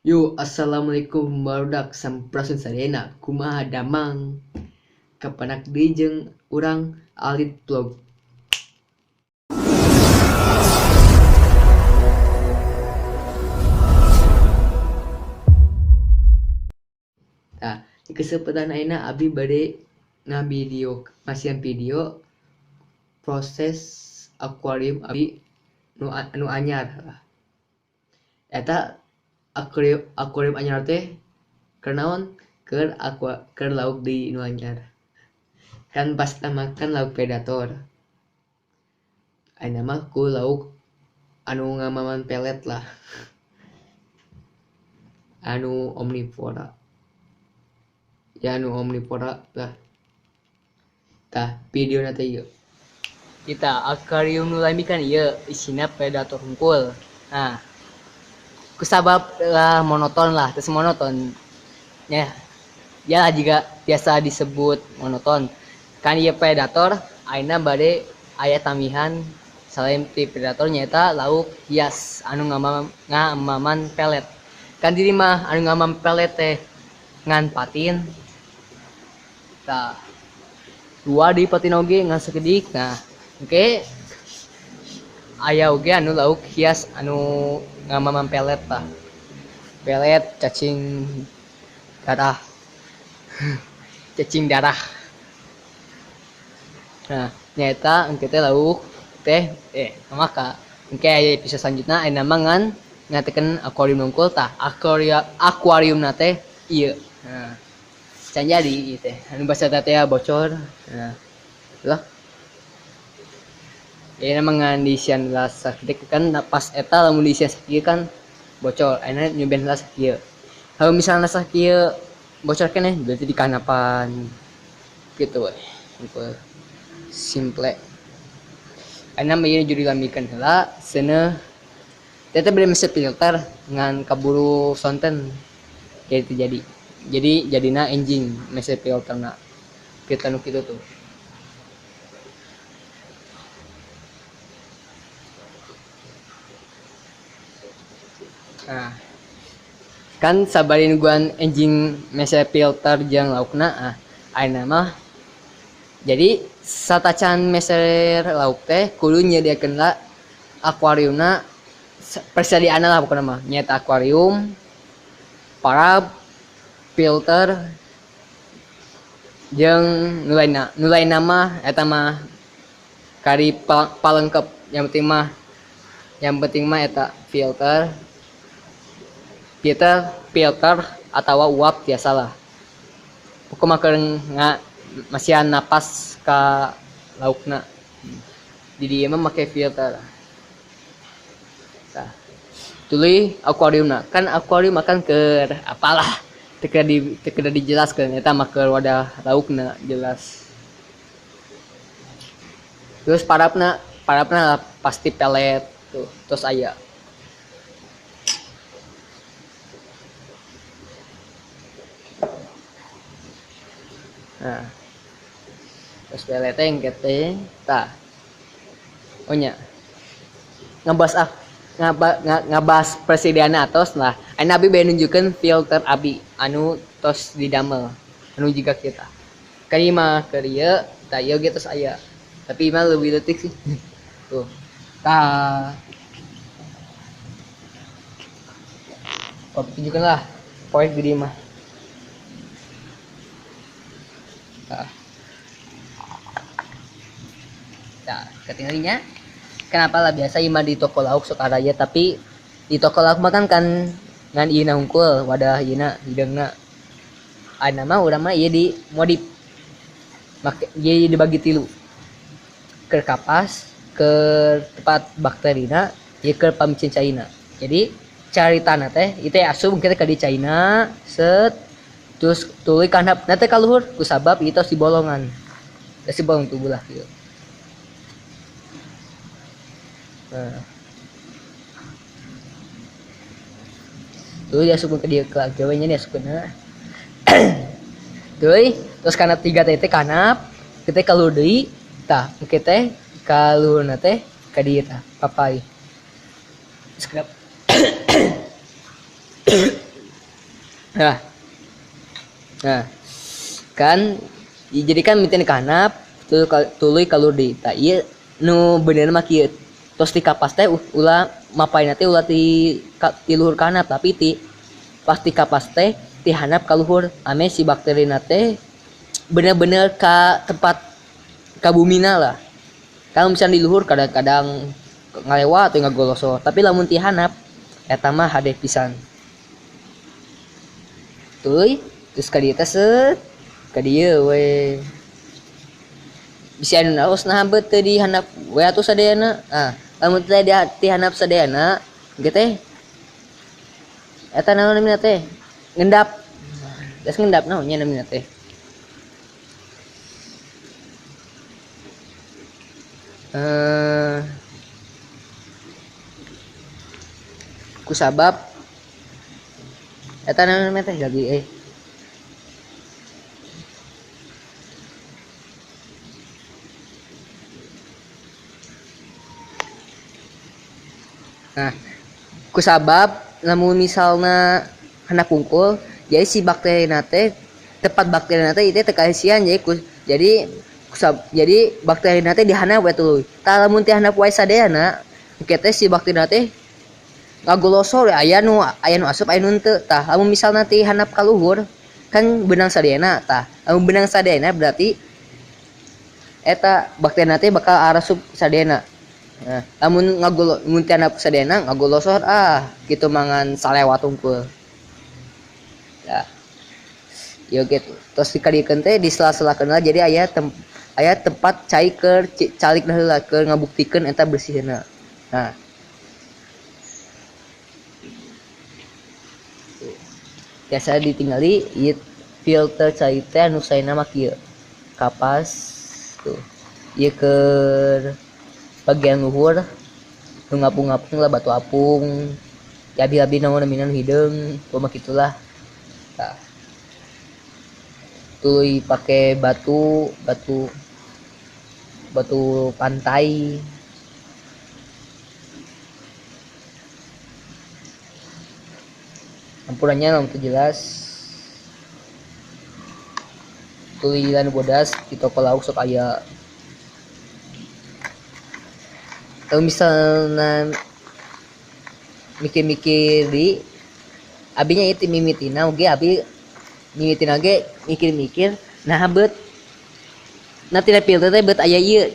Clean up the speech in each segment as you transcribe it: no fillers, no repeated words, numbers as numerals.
Yo, assalamualaikum barudak, sampurasun sadayana, kumaha damang, kapanak deui jeung urang Alit Vlog. Tah, di kesempatan ayeuna abdi bade ngavideo masihan video proses akuarium abdi nu anyar lah. Eta akuarium anyar teh keur naon? Keur aqua, keur lauk deui nu anyar. Kan pas makan lauk predator. Ayeuna mah ku lauk anu ngamaman pelet lah. Anu omnivora. Ya anu omnivora lah. Tah videona teh ieu. Kita akuarium nu lami kan ieu isina predator hungkul. Nah, kusabab lah monoton lah, terus monoton. Ya, ya juga biasa disebut monoton. Kan ieu predator ayeuna bade aya tambihan selain ti predator nyaeta lauk hias anu ngamaman pelet. Kan diri mah anu ngamam pelet teh ngan patin. Tah, dua di patin oge ngan sakedik. Nah, oke. Aya oge anu lauk hias anu ngamaman pelet tah. Pelet cacing darah. Cacing darah. Nah, nyaeta engke teh lauk teh maka engke aya episode selanjutnya ayeuna mah ngan ngatekeun akuarium nungkul tah. Akuariumna teh ieu. Nah, can jadi ieu teh. Anu basa teh bocor. Nah, lah. Ayeuna mah ngan diisian heula sakedik kan pas eta lamun diisian sakieu kan bocor. Ayeuna nyobian heula sakieu. Kalau misalna sakieu bocor keneh berarti dikanapan gitu we. Simple. Simple. Ayeuna mah ieu jadi lamikeun heula seuneuh. Teh bade mesin filter ngan kaburu sonten. Jadi terjadi. Jadi jadina enjing mesin filterna. Filter nu kitu tuh. Nah, kan sabari nungguan enjing mesin filter jeung laukna, ah, ayeuna mah jadi satacan meser lauk teh kudu nyediakeun la akuariumna persediaanna lah pokona mah nyaeta akuarium, parab, filter jeung nu lainna mah eta mah kari palengkep, yang penting mah eta filter. Filter atawa uap tiasa lah. Pokokna keur masihan napas ka laukna. Di dieu mah make filter. Tah. Tuluy akuariumna. Kan akuarium makan keur apalah. Teu kudu dijelaskeun eta mah keur wadah laukna jelas. Terus parapna pasti pelet tuh, terus aya. Nah, terus pelet teh engke teh tah. Oh nya. Ngabahas presidiana atos lah. Ayeuna abi bade nunjukkeun filter abi anu tos didamel, anu jiga kita. Kan ieu mah keur ieu, tah ieu ge tos aya. Tapi ieu mah leuwih leutik sih. Tuh. Tah. Kok tunjukkeun lah poe di dieu mah. Tah. Tah, ketinggalinya. Kenapa lah biasa ieu mah di toko lauk sok araya, tapi di toko lauk mah kan ngan ieu na hungkul wadah ieu na hideungna. Ayeuna mah urang mah ieu di modif. Make ieu dibagi tilu. Keur kapas, keur tempat bakterina, ieu keur pamicin caina. Jadi caritana teh ieu teh asup kita ka di caina, set terus tuluy ka handap na teh ka luhur kusabab ieu tos dibolongan. Tos dibolong tuh belah ieu. Nah. Tuh diasupkeun ka dieu ka gawe nya diasupkeunna. Tuluy terus kana tiga teh teh kanap, kita ka luhur deui, tah engke teh ka luhurna teh ka dieu tah papai. Terus kenapa? Nah. Nah. Kan jadi kan miten ka handap tuluy kalur deui. Tah ieu nu bener mah kieu. Tos di kapas teh ulah mapaina teh ulah ti luhur ka handap, tapi ti pas di kapas teh ti handap ka luhur ame si bakterina teh bener-bener ka tempat ka bumina lah. Kalau misalnya di luhur kadang-kadang ngalewat atau ngagolosor, tapi lamun ti handap eta mah hade pisan. Tuluy terus ka dieu teh set ka dieu we. Bisi anu naros nah beut teu di handap we atuh sadayana. Ah, lamun teh di handap sadayana ge teh eta naon namina teh? Ngendap. Geus ngendap naon nya namina teh? Kusabab eta naon namina teh lagi Nah, kusabab lamun misalna handap pungkul, jadi si bakteri nate tepat bakteri nate itu teu kaisian, jadi jadi kusab, jadi bakteri nate di handap we tuluy. Tah lamun ti handap wae sadayana, engke teh si bakteri nate ngagolosor aya nu asup aya nu henteu. Tah lamun misalna ti handap ka luhur kan beunang sadayana. Tah lamun beunang sadayana berarti eta bakteri nate bakal arasup sadayana. Nah, lamun mun ti handap sadayana ngagolosor ah kitu mangan salewat unggul. Ya. Yo gitu. Terus dikadikeun teh disela-selakeun lah, jadi aya tempat cai keur calik heula keur ngabuktikeun eta bersihna. Nah. Biasa ditinggali ieu filter cai teh anu saena mah kieu. Kapas tuh. Ieu keur bagian luhur nu ngapung-ngapung lah, batu apung. Ya abi-abi naon namina nu hideung, kumaha kitulah. Tah. Tuluy pake batu pantai. Campurannya lamun teu jelas. Tuluy lan bodas di toko lauk sok aya. Kalau misalnya mikir-mikir di abinya itu mimitina oge, abi mimitina oge mikir-mikir nah bet nah tidak filter teh bet aya ieu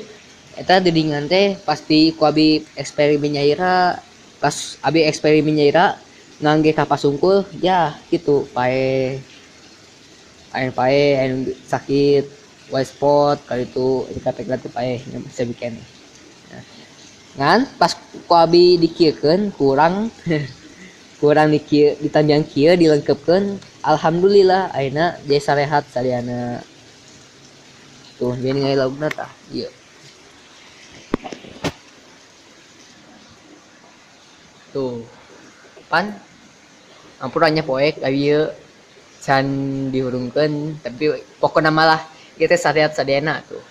eta didingan teh pasti ku abi eksperimen nyaira, pas abi eksperimen nyaira ngangge kapas sungkul ya gitu pae aya pae aya sakit white spot kali itu dikapek teh pae bisa bikin. Nah, ngan pas ku abi dikieukeun kurang kurang dikieu ditanjang kieu dilengkepkeun, alhamdulillah ayeuna jadi sarehat sadayana. Tuh jadi ngai laukna tah ieu. Tuh pan ampurannya poek ieu can dihurungkeun tapi pokona malah ieu teh sarehat sadayana tuh.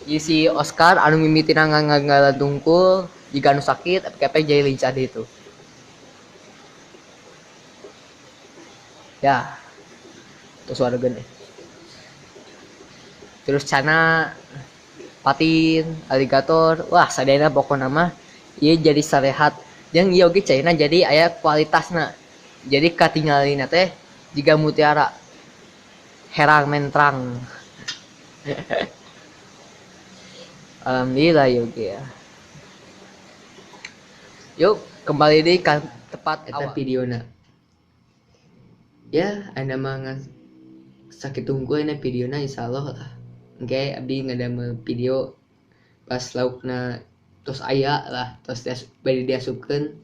Ieu si Oscar anu mimitina nganggalan tungkul jiga anu sakit tapi jadi lincah deui tuh. Ya, terus suara gede. Terus cana, patin, aligator, wah sadayana pokona mah ieu jadi sarehat. Jeung ieu oge caina jadi aya kualitasna. Jadi katingalina teh jiga mutiara. Herang mentrang. Alhamdulillah ieu oge ya. Yuk kembali deui ka tempat eta awal. Videona. Ya, anda mah ngan sakit tunggu ini videona insyaallah lah. Engke abdi ngadamel video pas laukna tos aya lah, tos bade diasupkeun.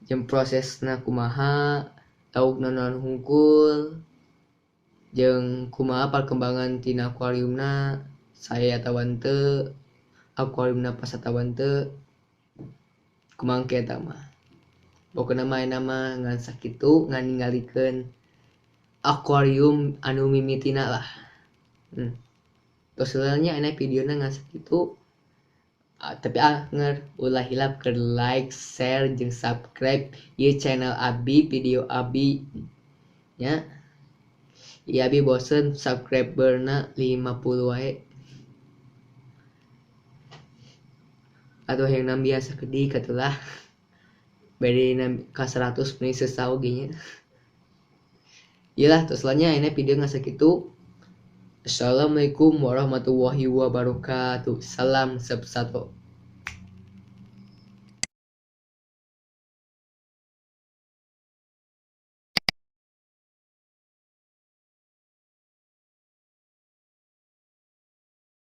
Jeung prosesna kumaha, laukna naon hungkul, jeung kumaha perkembangan tina akuariumna, saya atawa henteu, akuariumna pas atawa henteu. Kumaha engke eta mah. Pokona mah ayeuna mah ngan sakitu ngan ningalikeun akuarium anu mimitina lah. Tos heula nya ayeuna videona ngan sakitu. Tapi anger ulah hilap ke like, share jeung subscribe ieu channel abi, video abi. Nya. Iya abi bosen subscriberna 50 wae. Atau yang nambah biasa kedik atulah. Bade ka 100 meni sesau ge nya. Iyalah tos lah nya ini video ngan sakitu. Assalamualaikum warahmatullahi wabarakatuh. Salam sep sato.